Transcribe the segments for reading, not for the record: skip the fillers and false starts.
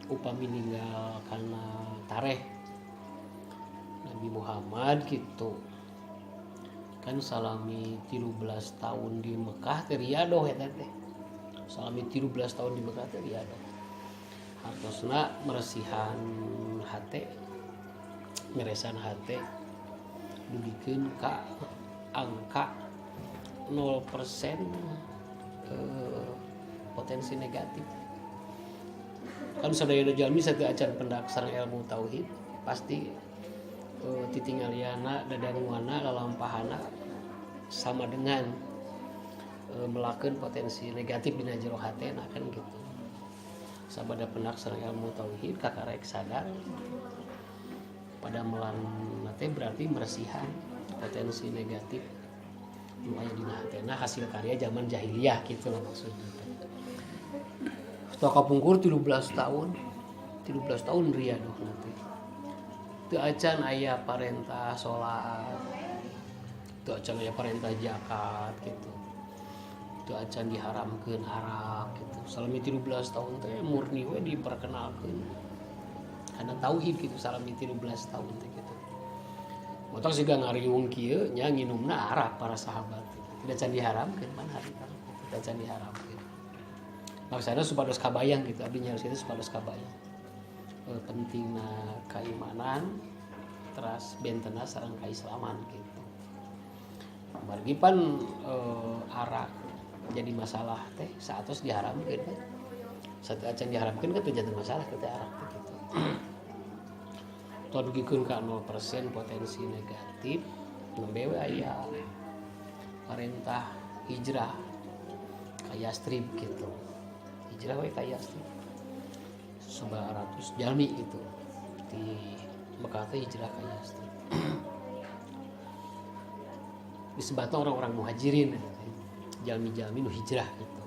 Upami ninggal kana tareh Nabi Muhammad gitu kan, salami 13 tahun di Mekah teh riadoh eta teh. Salami 13 tahun di Mekah teh riadoh, hartosna meresihan hate, meresan hate dugikeun ka angka 0% potensi negatif. Kan sadaya jalmi sateuacan pendak sareng ilmu tauhid pasti titinggaliana, dadanguana, lalampahana sama dengan melakukan potensi negatif dina jero hatena kan gitu. Sabada pendak sareng ilmu tauhid, kakarek sadar padamelan teh berarti meresihan potensi negatif nu aya dina hatena hasil karya zaman jahiliyah gitu lah maksudnya teh. Setelah kapungkur 13 tahun, 13 tahun riadoh nanti teu acan aya parentah salat, teu acan aya parentah zakat gitu, teu acan diharamkeun arak gitu. Salami 13 tahun teh murni we diperkenalkeun karena tauhid gitu, salami 13 tahun teh gitu. Motor siga ngariung kieu nya, nginumna arak para sahabat tidak can diharamkeun pan hari tidak can diharamkeun. Maksudnya supados kabayang gitu, abdi nyarios itu supados kabayang pentingna keimanan teras bentena sareng kaislaman gitu. Margi pan arak jadi masalah teh saatos diharamkeun kan. Sateuacan diharamkeun kan teu jadi masalah teh arak teh gitu. Tah, dugikeun ka 0% potensi negatif, nembe we aya parentah hijrah ka Yastrib gitu. Hijrah we ka Yastrib 900 jalmi gitu di Mekah teh hijrah ka Yastrib, disebutnya orang-orang muhajirin, jalmi-jalmi nu hijrah gitu.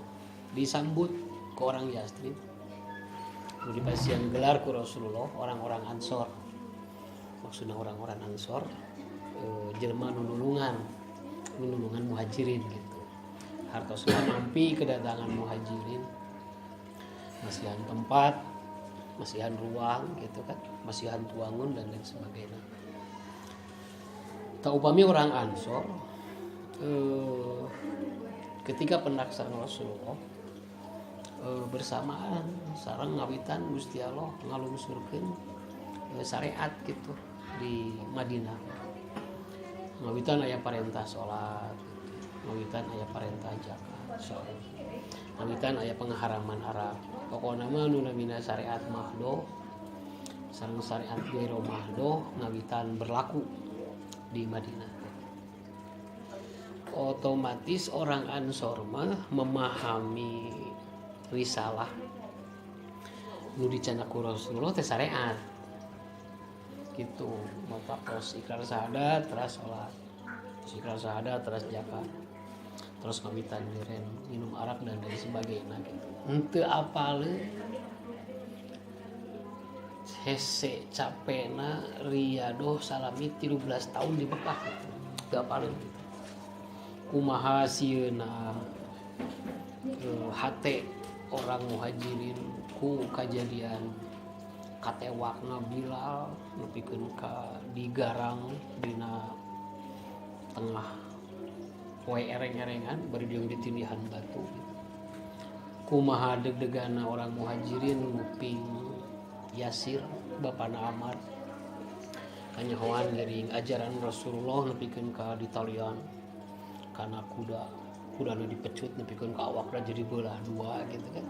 Disambut ke orang Yastrib nu dipasihan gelar ku Rasulullah orang-orang Ansor. Maksudnya orang-orang Ansor jelema nu nulungan, nu nulungan muhajirin gitu. Hartosna nampi kedatangan muhajirin, masihan tempat, masihan ruang gitu kan, masihan tuangun dan lain sebagainya. Tah, upami orang Ansor ketika pendak sareng Rasulullah bersamaan sareng ngawitan Gusti Allah ngalungsurkeun syariat gitu di Madinah, ngawitan aya parentah salat gitu. Ngawitan aya parentah zakat, salat, ngawitan aya pengharaman arak. Pokokna mah nu namina syariat mahdoh sareng syariat gairu mahdoh ngawitan berlaku di Madinah. Otomatis orang Ansor mah memahami risalah nu dicandak ku Rasulullah teh syariat gitu. Maka terus ikrar syahadat, terus sholat, terus ikrar syahadat, terus zakat, terus ngawitan liren minum arak dan lain sebagainya gitu. Henteu apaleun hese capena riadoh salami 13 tahun di Mekah gitu. Teu apaleun gitu. Kumaha sieuna hate orang muhajirin ku kajadian katewakna Bilal nepikeun ka digarang dina tengah poe ereng-erengan bari jeung ditindihan batu gitu. Kumaha deg-degana orang muhajirin nguping Yasir, bapana Amar, kanyahoan ngiring ajaran Rasulullah nepikeun ka ditalian kana kuda, kudana dipecut nepikeun ka awakna jadi belah dua gitu kan.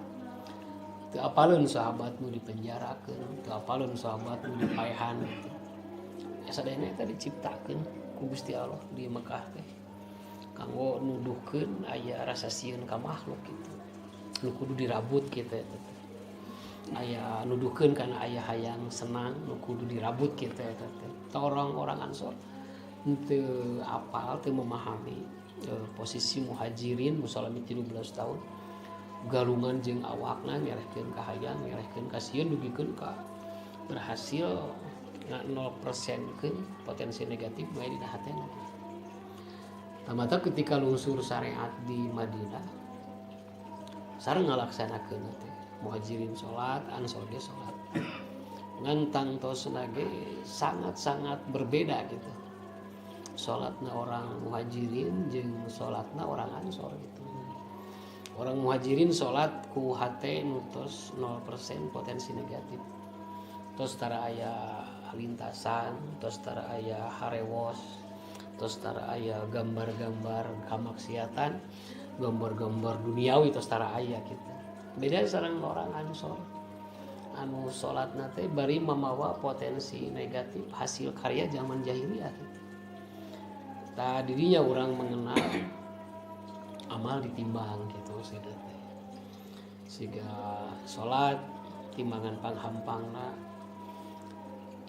Teu apaleun sahabat nu dipenjarakeun, teu apaleun sahabat nu dipaehan gitu ya. Sadayana eta diciptakeun ku Gusti Allah di Mekah teh kanggo nuduhkeun aya rasa sieun ka makhluk gitu nu kudu dirabut gitu eta teh. Aya nuduhkeun kana aya hayang senang nu kudu dirabut gitu eta teh. Tah, orang-orang Ansor teu apal, teu memahami posisi muhajirin nu salami 13 tahun galungan jeung awakna, ngerehkeun ka hayang, ngerehkeun ka sieun, dugikeun ka berhasil nga 0%-keun potensi negatif nu aya dina hatena. Tah, mata ketika lungsur syariat di Madinah sareng ngalaksanakeun teh. Muhajirin salat, Ansor ge salat. Ngan tangtosna ge sangat-sangat berbeda gitu. Salatna orang Muhajirin jeung salatna orang Ansor gitu. Orang Muhajirin salat ku hate nu tos 0% potensi negatif. Tos tara aya lintasan, tos tara aya harewos, tos tara aya gambar-gambar kamaksiatan, gambar-gambar duniawi tos tara aya gitu. Beda sareng orang Ansor anu salatna teh bari mamawa potensi negatif hasil karya zaman jahiliyah gitu. Tah dirinya orang mengenal amal ditimbang gitu maksudna teh. Siga salat timbangan panghampangna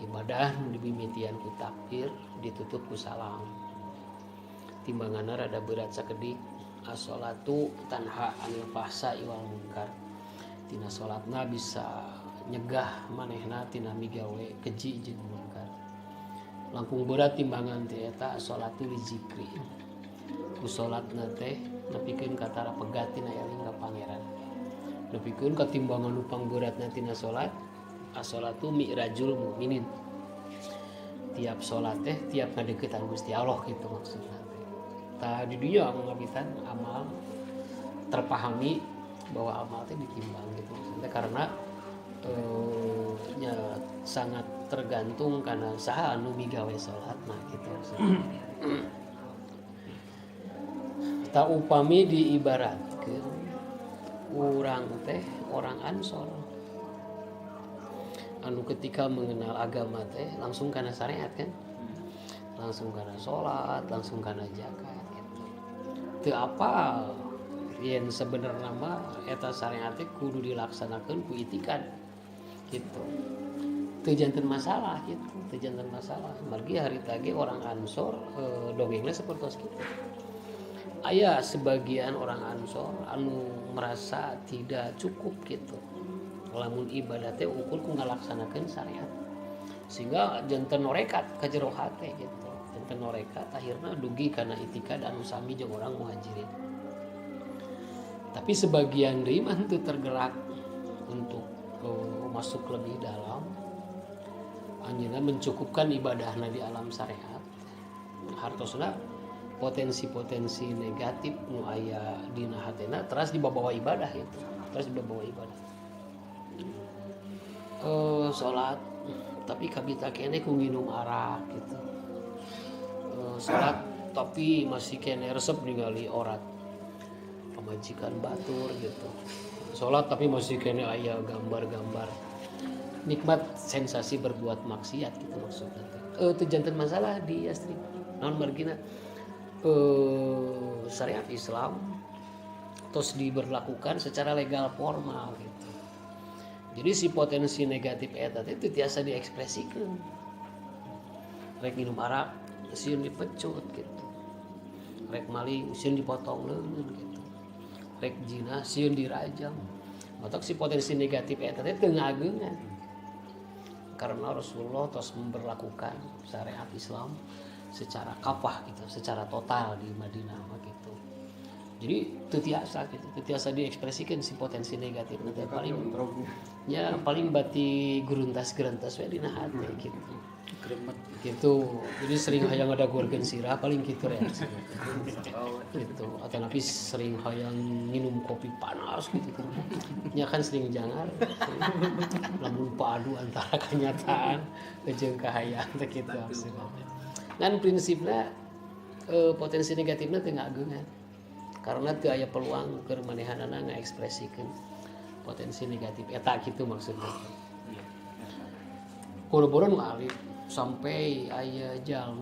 ibadah nu dimimitian ku takbir ditutup ku salam. Timbanganna rada berat sakedik. As-sholatu tanha anil fahsya'i wal munkar. Tina salatna bisa nyegah manehna tina migawe keji jeung munkar. Langkung berat timbangan teh eta as-sholatu li zikri. Ku salatna teh nepikeun ka tara pegat tina eling ka pangeran. Nepikeun ka timbangan nu pangberatna tina salat, as-sholatu mi'rajul mukminin. Tiap salat teh tiap ngadeukeutan Gusti Allah gitu maksudna. Tah di dunia ngabitan amal terpahami bahwa amal teh ditimbang gitu maksudnya karena nya sangat tergantung karena saha anu migawe salatna gitu maksudnya. Tah upami diibaratkeun urang teh orang Ansor anu ketika mengenal agama teh langsung kana syariat kan, langsung kana salat, langsung kana zakat gitu. Teu apal yen sebenarnya mah eta syariat teh kudu dilaksanakeun ku itikad gitu. Teu janten masalah gitu, teu janten masalah. Margi harita ge orang Ansor dongengna sapertos kitu. Aya sebagian orang Ansor anu merasa tidak cukup gitu. Lamun ibadah teh ukur ku ngalaksanakeun syariat. Sehingga janten norekat ka jero hate gitu. Janten norekat akhirna dugi kana itikad anu sami jeung orang Muhajirin. Tapi sebagian deui mah teu tergerak untuk masuk lebih dalam. Anjeunna mencukupkan ibadahna di alam syariat. Hartosna potensi-potensi negatif nu aya dina hatena teras dibawa ibadah gitu. Terus dibawa ibadah. Salat tapi kabita kene ku nginum arak gitu. Salat tapi masih kene resep ningali orat pamajikan batur gitu. Salat tapi masih kene aya gambar-gambar nikmat sensasi berbuat maksiat gitu maksudnya teh. Teu janten masalah di Yastrib. Naon margina syariat Islam terus diberlakukan secara legal formal gitu. Jadi si potensi negatif eta teh teu tiasa diekspresikeun. Rek minum arak sieun dipecut gitu. Rek maling sieun dipotong leungeun gitu. Rek zina sieun dirajam. Matak si potensi negatif eta teh teu ngageungan. Karena Rasulullah terus memberlakukan syariat Islam secara kafah gitu, secara total di Madinah mah gitu. Jadi teu tiasa gitu, teu tiasa diekspresikan si potensi negatif nanti paling ya paling bati geruntas-geruntas we dina hati gitu. Gremet gitu. Jadi sering hayang ngadagorkeun sirah paling gitu reaksi. Gitu. Atau napi sering hayang minum kopi panas gitu. Nya kan sering jangar. Lamun padu antara kenyataan jeung kahayang teh kitu maksudna. Ngan prinsipna potensi negatifna teu ngageungan. Karena teu aya peluang keur manehanana ngaekspresikeun potensi negatif eta kitu maksudna. Boro-boro nu alif sampai aya jalma